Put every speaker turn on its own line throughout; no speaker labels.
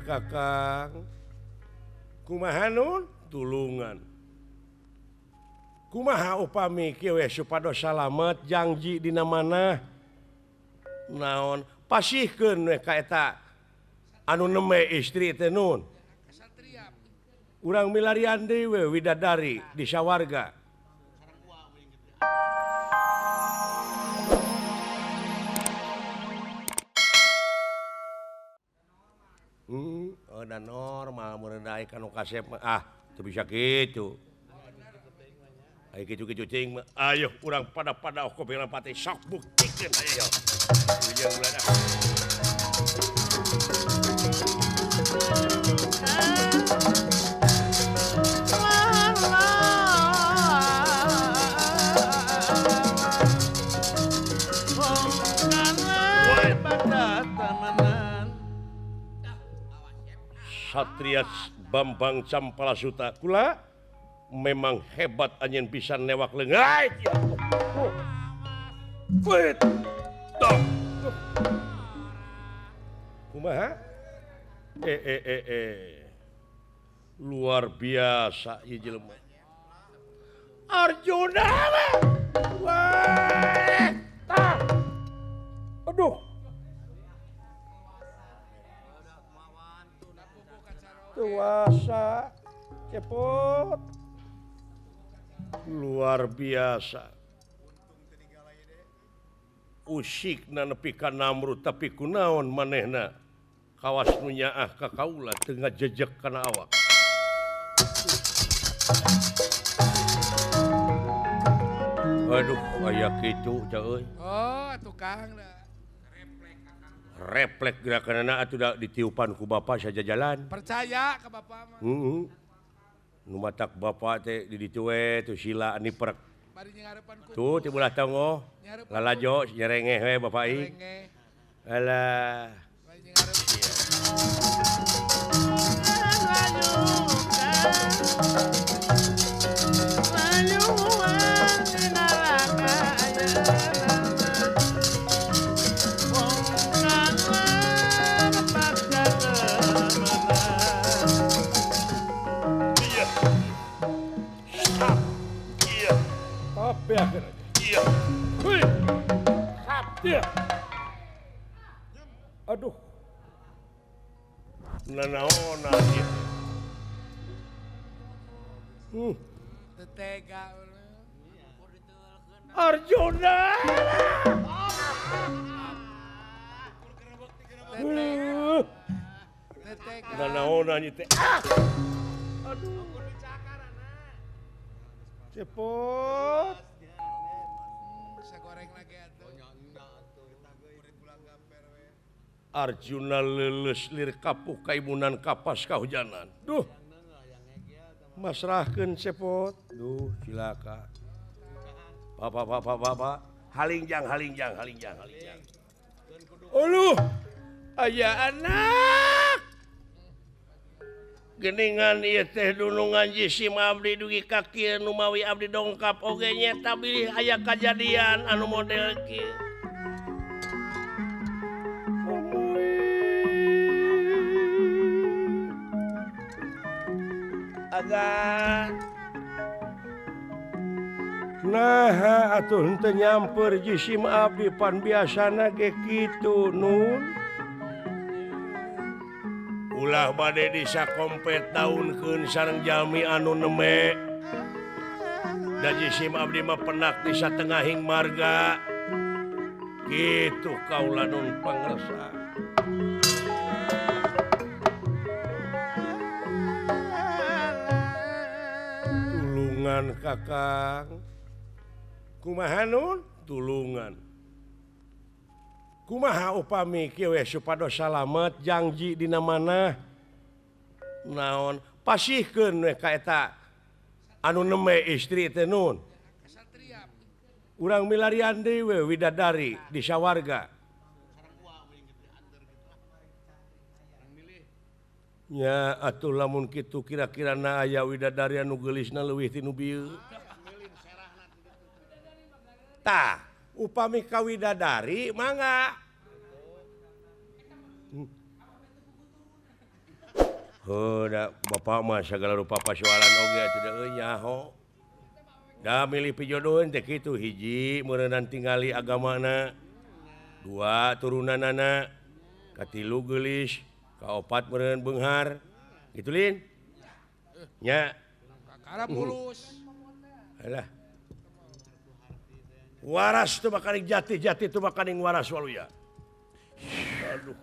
Kakang. Kumaha Nun? Tulungan. Kumaha upami kieu we supados salamet jangji dina mana? Naon? Pasihkeun we ka eta anu neme istri teh Nun. Urang milarian deui we widadari di sawarga. Oh, dan normal merendah kanu kasep ah teu bisa kitu. Ayo kitu-kitu cing mah. Ayo urang pada-pada kopi pati sok buktikeun ayo. Ujung bulan ah. Satria Bambang Campalasuta kula memang hebat anjeun bisa newak leungai. Kumaha? Luar biasa ieu jelema. Arjuna. Wah. Tah. Aduh. Tuasa cepot. Luar biasa. Usikna nepi ka Namrud tapi kunaon manehna kawas nu nyaah ka kaula teu ngajejek kana awak. Aduh, aya kitu teh euy.
Oh, tukang
refleks gerakanana atuh da ditiupan ku bapa saja jalan.
Percaya ke bapa mah.
Heeh. Nu matak bapa teh di ditu we tuh sila niprek. Tuh ti belah tonggoh lalajo nyerengeh we bapa ih. Alah. Aduh. Nanaona ieu.
Tega.
Arjuna. Nanaona ieu teh. Aduh. Cepot.
Sagoreng lagi atuh.
Arjuna leuleus lir kapuh kaimunan kapas kahujanan. Duh. Masrahkeun cepot. Duh, cilaka. Bapak, bapak, bapak. Halingjang, halingjang, halingjang, halingjang. Uluh, aya anak. Geningan ieu teh dunungan jisim abdi dugi ka kieu nu mawi abdi dongkap oge nyeta bilih aya kajadian anu model kieu. Agan. Nah, atuh henteu nyamper jisim abdi pan biasana ge kitu Nun. Ulah bade disakompet daunkeun sareng jalmi anu neme. Da jisim abdi mah penak di satengahing marga. Kitu kaula nun pangersa. Tulungan Kakang. Kumaha Nun? Tulungan. Kumaha upami kieu we supados salamet jangji dina mana? Naon? Pasihkeun we ka eta anu neme istri teh Nun. Urang milarian deui we widadari di sawarga. Nya atuh lamun kitu kira-kira na aya widadari anu geulisna leuwih ti nu bieu. Tah, upami ka widadari mangga. Heuh da bapak mah sagala rupa pasualan oge atuh da euy nyaho. Da milih pijodoheun teh kitu hiji meureunan tingali agamana, dua turunanana, katilu geulis, kaopat meureun beunghar. Gitu lin? Nya.
Kakara bulus.
Alah. Waras tu makaning jati, jati tu makaning waras waluya. Aduh.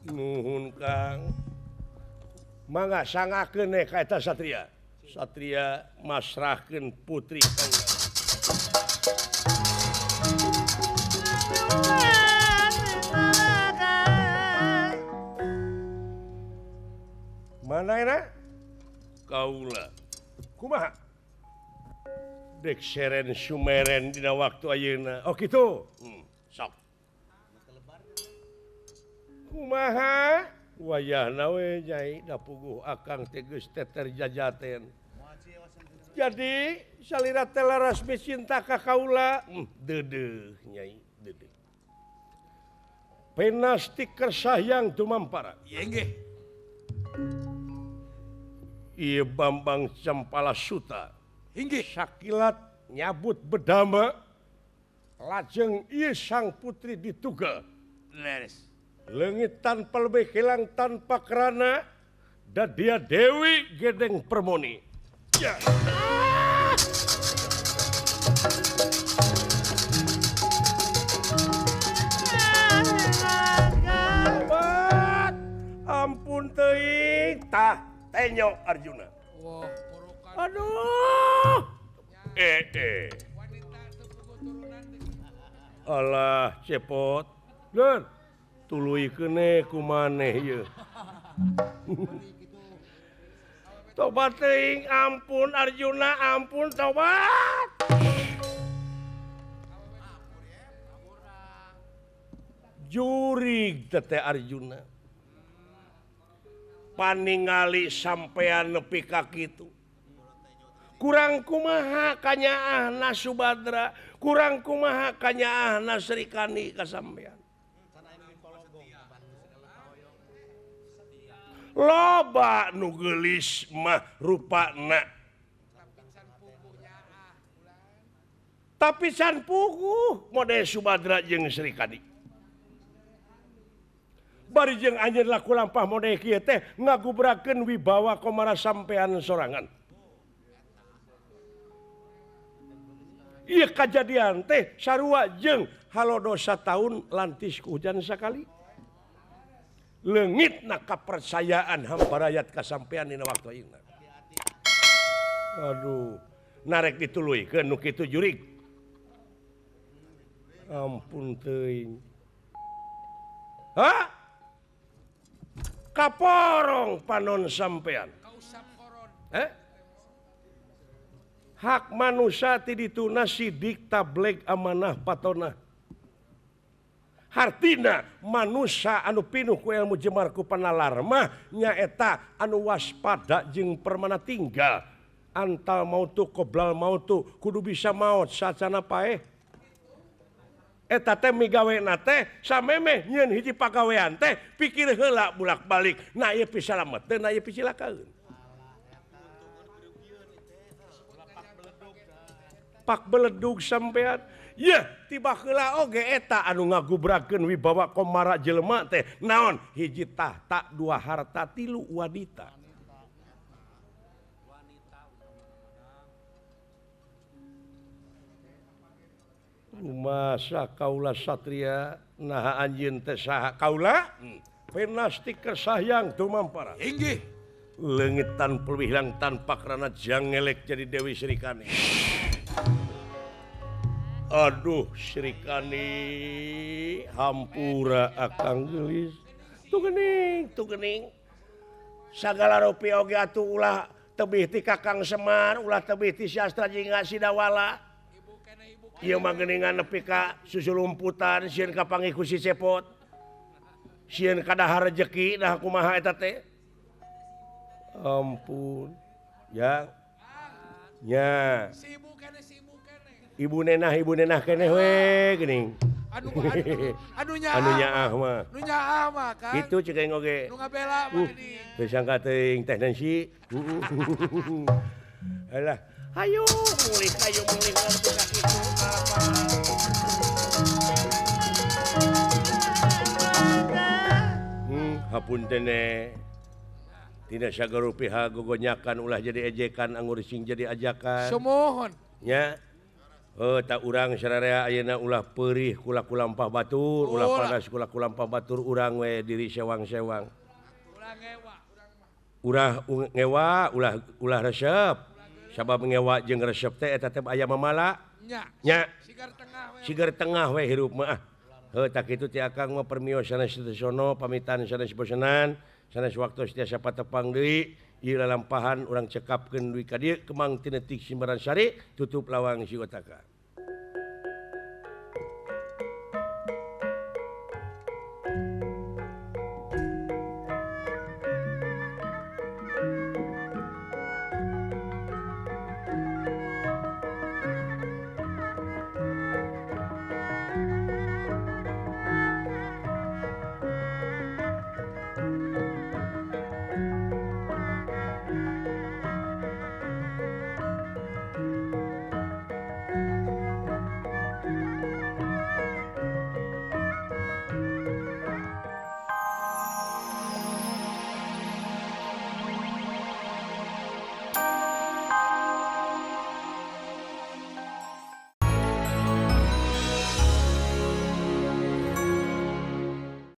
Nuhun Kang. Mangga sangakeun we ka eta Satria. Satria masrahkeun putri kaula. Mana era? Kaula. Kumaha? Dek seren sumeren dina waktu ayeuna. Oh kitu. Sok. Kumaha? Wayahna we Nyai da puguh akang teh geus teter jajaten. Jadi salira teh laras cinta ka kaula. Deudeuh Nyai, deudeuh. Penasti kersahyang tumampara.
Ieu nggih.
Ieu Bambang Cempala Suta.
Inggih.
Sakilat nyabut bedama lajeng ieu sang putri dituga.
Leres.
Leungit tanpa lebih hilang tanpa kerana dan dia Dewi Gedeng Permoni. Ya. Tobat, ampun teuing tah tenyo Arjuna.
Wah, porokan.
Aduh.
Wanita teu puguh turunan teh.
Alah, cepot. Lur. Tuluy keune ku maneh ieu. Tobat teuing, ampun Arjuna, ampun tobat. Jurig teh Arjuna. Paningali sampean nepi ka kitu. Kurang kumaha kanyaahna Subadra, kurang kumaha kanyaahna Srikandi ka sampean. Loba nu geulis mah rupana. Tapi can puguh mode Subadra jeung Srikandi. Bari jeung anjeun laku lampah mode kieu teh ngagubrakeun wibawa komara sampean sorangan. Ieu kajadian teh sarua jeung halodo sataun lantis ku hujan sakali. Leungitna kapercayaan hamparayat kasampean dina waktu ayeuna. Aduh, narek dituluykeun nu kitu jurig. Ampun teuing. Hah? Kaporong panon sampean. Eh? Hak manusia ti dituna sidik tableg amanah patona. Hartina manusia anu pinuh ku ilmu jemar ku panalar mah nyaeta anu waspada jeung permana tinggal. Antal mautu qoblal mautu kudu bisa maot sacana paeh. Eta teh migawena teh samemeh nyieun hiji pagawean teh pikir heula bulak-balik na ieu pisalamet teu na ieu picilakaeun. Pak beledug sampean. Yeh, tiba heula oge eta anu ngagubrakeun wibawa komara jelema teh naon hiji tahta dua harta tilu wanita. Masa kaula satria naha anjeun teh saha kaula? Penasti kersahyang tumampara.
Inggih.
Leungit tanpa hilang tanpa karena jangelek jadi Dewi Srikandi. Aduh Srikandi hampura akang geulis. Tuh geuning sagala rupi oge atuh ulah tebih ti Kakang Semar, ulah tebih ti Sastra Jingga Sidawala. Ieu mah geuningan nepi ka susulumputan sieun kapanggih ku si Cepot. Sieun kadahar rejeki nah kumaha eta teh. Ampun. Ya. Nya. Ibu nenah keneh we geuning.
Anu
nyaah mah.
Nu nyaah mah Kang.
Kitu cek aing oge.
Nu ngabela mah geuning.
Teu sangka teuing Teh Nancy. Alah, hayu mulih ngarti ka kitu. Hapunten tina sagarupiha gogonyakan ulah jadi ejekan anggur sing jadi ajakan.
Sumuhun.
Nya. Heuh tak urang sararea ayeuna ulah peurih kula kulampah batur, ulah panas kula kulampah batur urang we diri sewang-sewang.
Ulah ngewa
urang mah. Ulah ngewa, ulah resep. Sabab ngewa jeung resep teh eta teh aya mamala.
Nya.
Nya.
Sigar tengah we.
Sigar tengah we hirup mah. Heuh tak kitu ti akang mah permios sanes sono pamitan sanes bosenan. Sanes waktu setiasa patepang deui ieu lalampahan urang cekapkeun dugi ka dieu kemang tinetik Simbaran Sari tutup lawang si otaka.